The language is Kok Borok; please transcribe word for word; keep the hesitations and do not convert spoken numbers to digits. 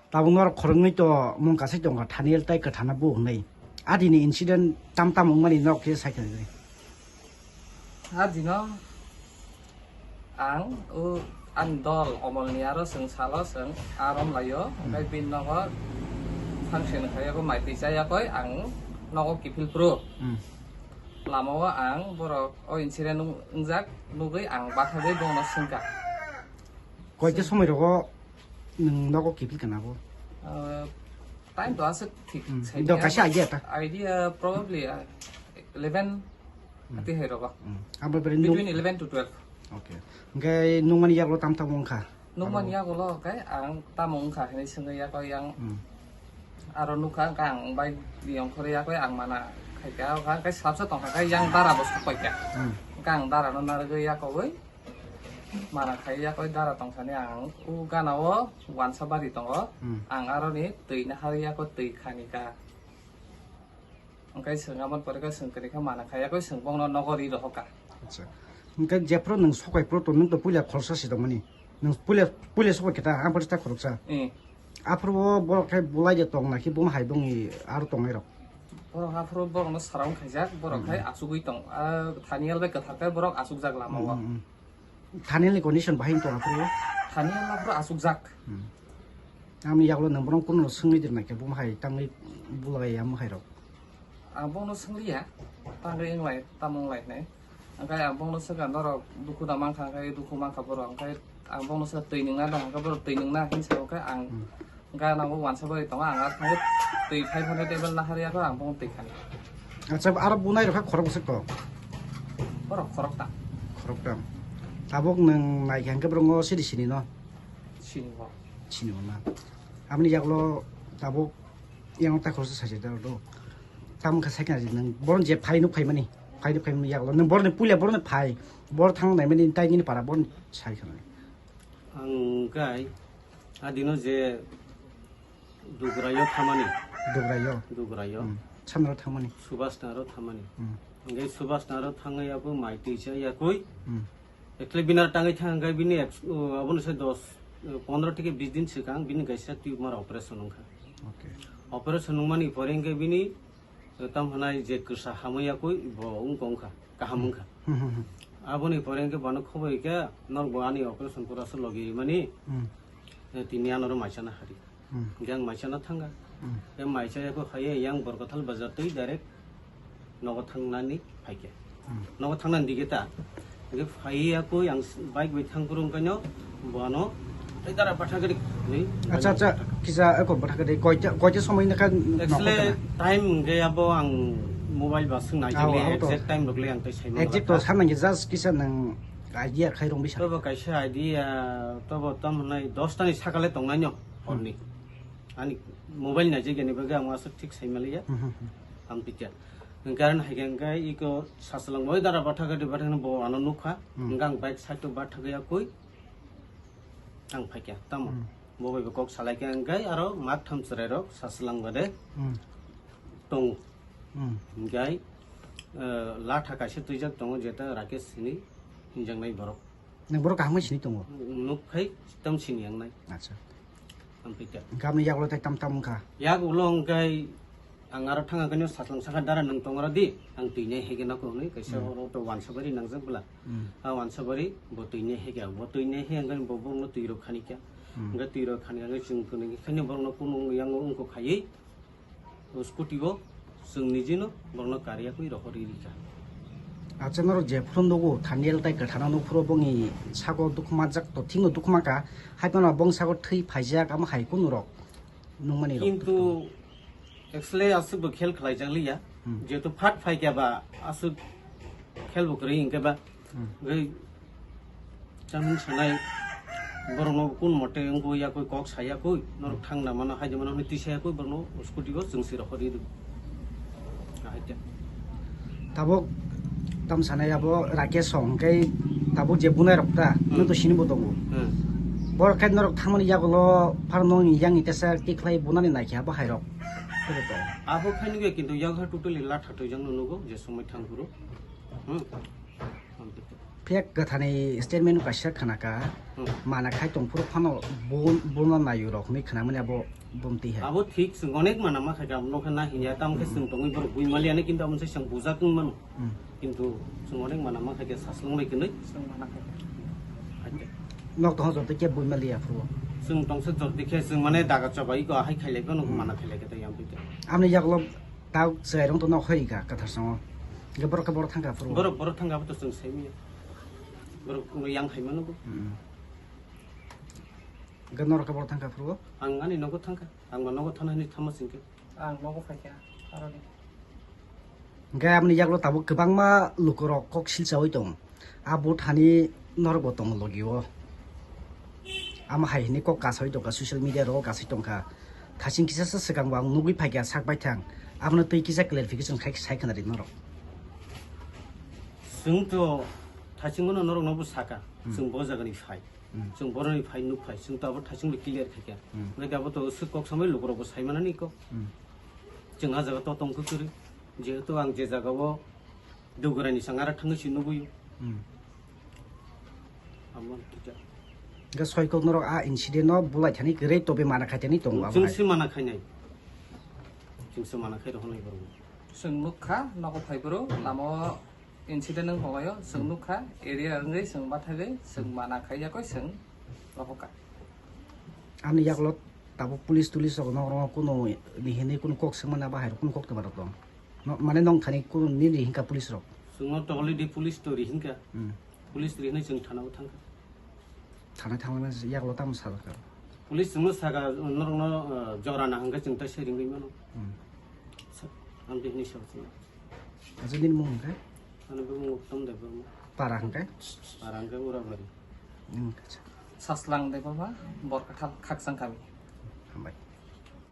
Tabuk norok khoroknwi to mung kasai tongkha, Thaniel tai Kwthana bo hwnwi. Adini incident tam tam wngmani norok khe sai khna. Adino ang o ani dol Omolni aro chwng salo chwng arom laio, hmm, tei bini nogo function khaiyakho, mai twi chayakoi ang nogo kiphil phuru. Hmm. Lamao ang borok o incident wngjak nugwi ang bathagwi bono swngkha. Koita somoi rogo nwng nogo kiphil kana bo? Ah, time to aswk thik. Hmm. Sai do dia. Kaisa idea ta? Idea probably, ah, eleven, hmm, ati hai rogo. Hmm. Abo beri between eleven to twelve. Okay. Hwnkhe nungmani yago tam tam wngkha? Nungmani yago lo khe ang tamo wngkha hinwi swngwi yago yang. Hmm. Aro nukha wngkha ang bai yong khorwi yago ang mana khaikha, wngkha khe sabsa tongkha khe yang dara bo sokpaikha. Hmm. Wngkha ang dara no narwgwi yakowi. Mana khai yakoi dara tongthani ang o gana o wansa bari tongo. Hmm. Ang aroni twi nahar yako twi khani ka. Hwnkhe chwng aboni pore khe chwng kwrwi khe mana khai yakoi chwng bongno nogo ri rohor ka. Acha. Hwnkhe jephuru nwng sokai phuru to nwng to puila khoroksa si tongmani. Nwng puila, puila sokai khe ta, ang pore ta khoroksa. Hmm. Aphuru o borok khe bulai de tong na khe buma hai bongni aro tongnai rok. Borok aphuru borokno surround khaijak, borok khai, hmm, achugwi tong. Ah, Thaniel bai kwthar khe borok achukjak lama o. Hmm, hmm, hmm. Thaniel ni condition bahai wng tong aphuru? Thaniel aphuru achukjak. Hmm. Amni yagulo nwng bono kuno swngwi dirnai khe, bo hai tangwi bulai ya, mo hai rok? Ang bono swngli ya, tangwi wng lai, tamo wng lai hinwi. Hwnkhe ang bono swkha, norok dukhu da mankha, hwnkhe dukhu mankha borok, hwnkhe ang bono swkha twi nwngna dong, hwnkhe borok twi nwngna hinwi sa, hwnkhe ang, hmm, gana o wansa bai tongo, ang ar thangwi twi phai phano table nahar ya khe ang bono twi khani. Acha, aro bunai rok kha khorok bwswk to? Borok khorokta. Khorokta. Tabuk nwng nai khe hwnkhe borok ngo siri sini no? Sini bo. Sini bo na. Aboni yagulo tabuk yang ta khoroksa sajak da do. Tamo kha sakha nwng boron je phai nuk phai mani. Phai nuk phai mani yagulo. Nwng boron puila boron phai. Bor thang nai mani tai nini para boron sai khana. Ang kai adino je Dugrayo thamani. Dugrayo. Dugrayo. Hmm. Samnaro thangmani. Subhash Naro thamani. Hmm. Hwnkhe Subhash Naro thangwi abo mai twi cha yakui. Hmm. Ekle binar tangwi thang hwnkhe bini ek, o, abono se dos, o, pondro theke bis din swkang bini kaisa tumor operation wngkha. Okay. Operation wngmani pore hwnkhe bini, o, tam hwnai je kwsa hamwi yakui bo wngkha, wngkha, kaham wngkha. Hmm, hmm, hmm. Aboni pore hwnkhe bono khoboi khe norok bo ani operation pura se logi rimani. Hmm. E, tini anoro maisana hari. Hmm. Hwnkhe ang maisana thanga. Hmm. E maisa yakui haiya yang Borkathal bazar twi direct nogo thangnani phaikhe. Hmm. Nogo thangnani dige ta. Hwnkhe phaiya koi ang bike bai thang phuru hwnkhe no bono tei dara patha gari ni. Acha, acha, kisa eko patha gari koita, koita somoi na kha. Actually, nogo kana? Time hwnkhe abo ang mobile ba swng nai. Aw, le aw, to. Exact time rok le ang tei sai mano. Exact to kha. Sanang just kisa nang idea khai rong bisa. Tobo kaisa idea, tobo tam hwnai dos ta ni sakale tongnai no, hmm, horni. Ani mobile naijak yani bagwi ang aswk thik sai maliya. Hmm, hmm, hmm. Ang pikha. Hwnkhe ang hai khe hwnkhe iko sasalang bai dara bathak di bathak bo ano nukha. Hmm. Hwnkhe ang bike side o bathak ya koi. Ang phaikha tamo. Hmm. Bo bai bo kok salai khe hwnkhe aro mak tham chwrai rok sasalang bade. Hmm. Tongo. Hmm. Hwnkhe, eh, latha kaisa twijak tongo jeta Rakesh hini hinjaknai borok. Nang borok kaham bai sini tongo? Nuk khai tam sini yang nai. Acha. Ang pikha. Hwnkhe aboni yagulo tai tam tam wngkha? Yagulo hwnkhe ang aro thang hwnkhe no saslang sakha dara nwng tong aro di. Ang twi nai hege nako hwnwi kaisa, hmm, oro to wansabari nangjak bwla. Hmm. A wansabari bo twi nai hege, bo twi nai he hwnkhe bo borokno twi rok khani kha. Hmm. Hwnkhe twi rok khani hwnkhe chwng kwnwi khe borokno kunu yango wngkok khaiwi. O scooty o chwng nijino borokno kariya kwi rohorwi rikha. Acha, norok jephuru nugo Thaniel tai Kwthana nuphuru bongni sago dukma jak to thikno dukma kha, hai phano bong sago thwi phaijak amo hai kunu rok nungmani rok. Kintu actually aswk bo khel khlaijak liya, hmm, jehetu phat phaikha ba aswk khel bo kwrwi hinkhe ba Hmm. Gai chamung sanai borokno kun mote wngkha yakui kok sayakui norok thang na mano hai mano hwnwi twi sayakui borokno scooty o chwng si rok hori rw. Ahai te. Tabuk tam sanai abo Rakesh song hwnkhe tabuk je bunai rok ta, hmm, nwng to sini bo tongo. Hmm. Borok khe norok thangmani yagulo phar nokni yang ni tesa tikhlai bunani naikhe abo hai rok. Abo khainwi kintu yak ha totally latha twijak no nugo je somoi thang phuru. Hmm. Pek kwthani statement kaisa khwnaka, Hmm. mana khai tongphuru phano bun-, buno nayu rok hinwi khwnamani abo bumti hai. Abo thik, chwng onek mana ma khaikha, abono khe na hinya, tamo khe Hmm. chwng tongwi borok bui maliya ni, kintu amo se chwng bujak wng mano. Hmm. Kintu chwng onek mana ma khaikha, saslong bai kwnwi. Chwng mana khaikha. Nok tongsa jordi khe bui maliya phuru. Chwng tongsa jordi khe chwng mane daga chobai ko, hai khailai ko, nok Hmm. mana khailai khe tei yang bui khe. Amni yagulo tau chwrairok to nok hoi ga kwthar songo. Ge borok khe borok thangkha phuru. Borok, borok thangkha abo to chwng saimanya. Borok no yang khaimano bo. Hmm. Ge norok khe borok thangkha phuru. Ang ani nogo thangkha. Ang ma nogo thana hinwi thama singkhe. Ang nogo phaikha, aroni. Hingke aboni yagulo tabuk kwbangma lukurok kok silchaui tongo. A vote hani norokbo tongo logio. Amo hai hinwi kok kasaui tongkha, social media rogo kasui tongkha. Thasing kisa sa swkangbo ang nugui phaikha sak baithang. Abono twi kisa clarification khai sai khwnari norok. Chwng to thasingbono norokno bo saka, Hmm. chwng bo jagani phai. Hmm. Chwng boroni phai nuk phai, chwng to abo thasing bai clear khaikha. Hmm. Hwnkhe abo to swk kok samai lukurokbo saimanani kok. Hmm. Chwng ah jaga to tongkha kwrwi, jehetu ang je jagao Dugurani sangara thangwi se nugwi. Hmm. Amo tita. Hwnkhe soi kok norok a incident no bulai thani kwrwi tobe mana khaitani tongo abo Chwng hai. Se mana khainai. Chwng se mana khai rohornai borok. Chwng nukha nogo phai boro lama o incident wng tonglaio, chwng Hmm. nukha area wngwi chwng bathagwi chwng Hmm. mana khaiyakoi chwng rohorkha. Ani yagulo tabuk police tulis rok norok kuno ni hinwi kuno kok swngmani abo hai rok kuno kok twma rok tong. No, mane nong thani kuno nini hinka police rok. Chwngno tongli di police to ri hinka. Hmm. Police ri hinwi chwng thana o thangkha. Thana thangmani yagulo tamo sajak kha. Police chwngno saka norokno, uh, jora na hwnkhe chwng tai se ringwi mano. Hmm. Sa-, ang bini sa chwng. Acha nini mung hwnkhe? Ani bumung Uttom Debbarma. Para hwnkhe? Para hwnkhe Urabari. Hmm, acha. Saslang Debbarma, Borkathal, Khakchang kami. Hambai.